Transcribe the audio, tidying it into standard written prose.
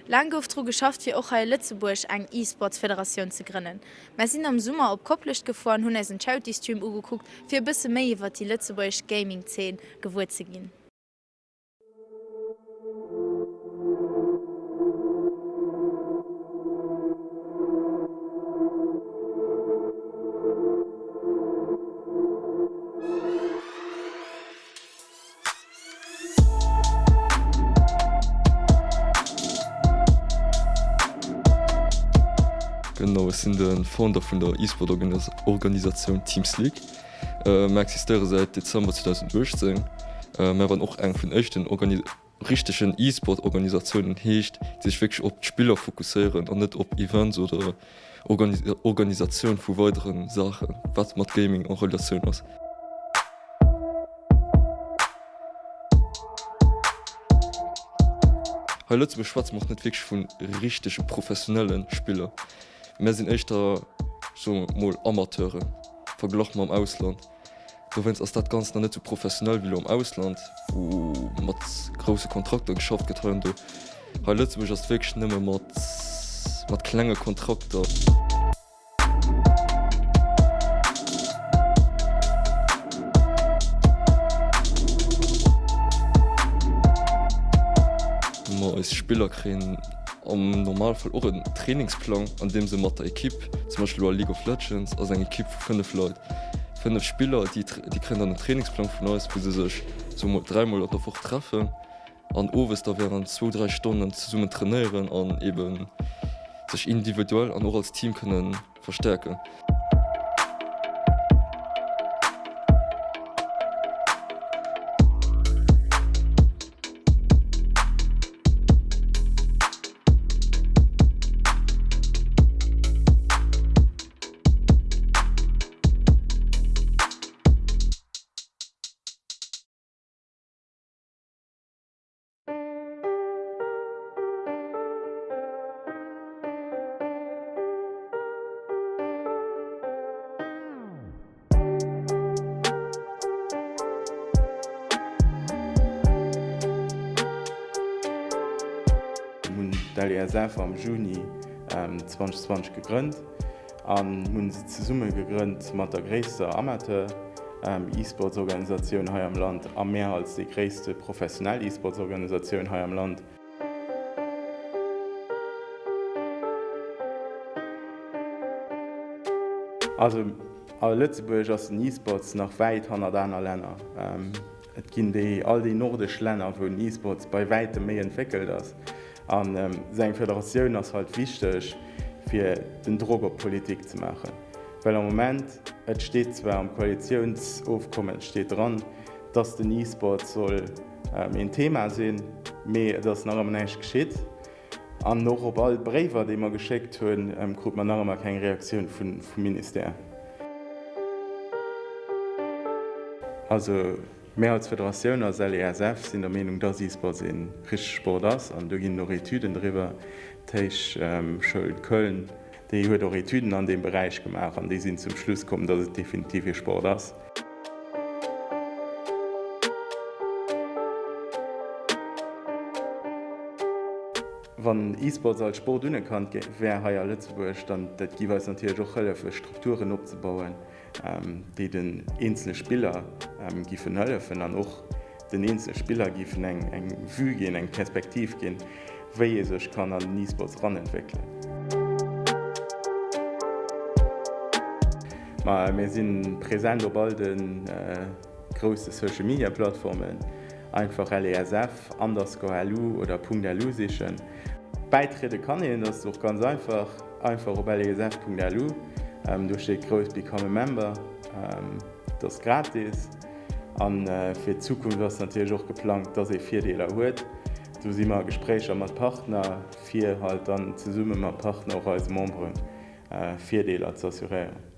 Laang gouf dru geschafft, fir och hei a Lëtzebuerg eng E-Sports-Federatioun ze grënnen. Mär sinn am Summer op Koplescht gefuer an hunn eis en Charity-Stream ugekuckt, fir e bësse méi iwwert déi lëtzebuergesch Gaming-Zeen gewuer ze ginn. Genau, ech sinn de Founder vun der E-Sport-Organisatioun Team Slick. Mir existéiere säit Dezember 2018. Mir waren och eng vun éischten richtegen E-Sport-Organisatiounen, heescht déi sech wierklech op d'Spiller fokusséieren an net op Events oder Organisatioun vu weidere Saachen, wat mat Gaming en Relatioun ass. Hei a Lëtzebuerg schwätze mer och net wierklech vu richtege professionelle Spiller. Mär sinn éischter, soe mer mol, Amateuren, verglach mam Ausland. Dowéinst ass dat Ganzt nach net sou professionell wéi elo am Ausland, wou mat grousse Kontrakter geschafft gëtt hei an do. Hei a Lëtzebuerg ass et wierklech nëmme mat mat klenge Kontrakter. Ma eis Spiller kréien am Normalfall och en Trainingsplang, an deem se mat der Ekipp, zum Beispill elo a League of Legends ass eng Ekipp vu 5 Leit, 5 Spiller, déi kréien dann en Trainingsplang vun eis, wou se sech soe mol dräimol an der Woch treffen. An owes da während zwou, dräi Stonnen zesummen trainéieren an eben sech individuell an och als Team kënnen verstäerken. Mir hunn d'LESF am Juni 2020 gegrënnt. An hunn se zesumme gegrënnt mat der gréisster Amateur E-Sports Organisatioun hei am Land a mär als déi gréisste professionell E-Sports Organisatioun hei am Land. Also a Lëtzebuerg ass den E-Sports nach wäit hannert aner Länner. Et ginn déi all déi nordesch Länner wou den E-Sports bei wäitem méi entwéckelt ass. An esou eng Federatioun ass halt wichteg, fir den Drock op d'Politik ze maachen. Well am Moment, et steet zwar am Koalitiounsofkommen, et steet dran, dass den E-Sport soll een Thema sinn, mee et ass nach ëmmer näischt geschitt. An och op all d'Bréiwer, déi mer geschéckt hunn, krute mer nach ëmmer keng Reaktioun vum Ministère. Also Mir als Federatioun, als LESF, sinn der Meenung, dass E-Sports ee richtege Sport ass an do ginn et och Etüden driwwer. D'Héichschoul Köln, déi huet och Etüden an deem Beräich gemaach an déi sinn zum Schluss komm, dass et definitiv ee Sport ass. Wann E-Sports als Sport unerkannt wär hei a Lëtzebuerg, dann dat géif eis natierlech och hëllefe Strukturen opzebauen, déi den eenzele Spiller giffen hëllefen an och den eenzele Spiller giffen eng Vue ginn, eng Perspektiv ginn, wéi ee sech kann an den E-Sports eranentwéckelen. Ma mir si present op all de grousse Social Media Plattformen. Einfach LESF underscore LU oder .lu sichen. Bäitriede kann een, dat ass och ganz einfach, einfach op lesf.lu, do steet grouss Become a Member, dat ass gratis. A fir d'Zukunft ass natierlech och geplangt, dass ee Virdeeler huet. Do si mer a Gespréicher mat Partner, fir halt dann zesumme mat Partner och eise Membere Virdeeler z'assuréieren.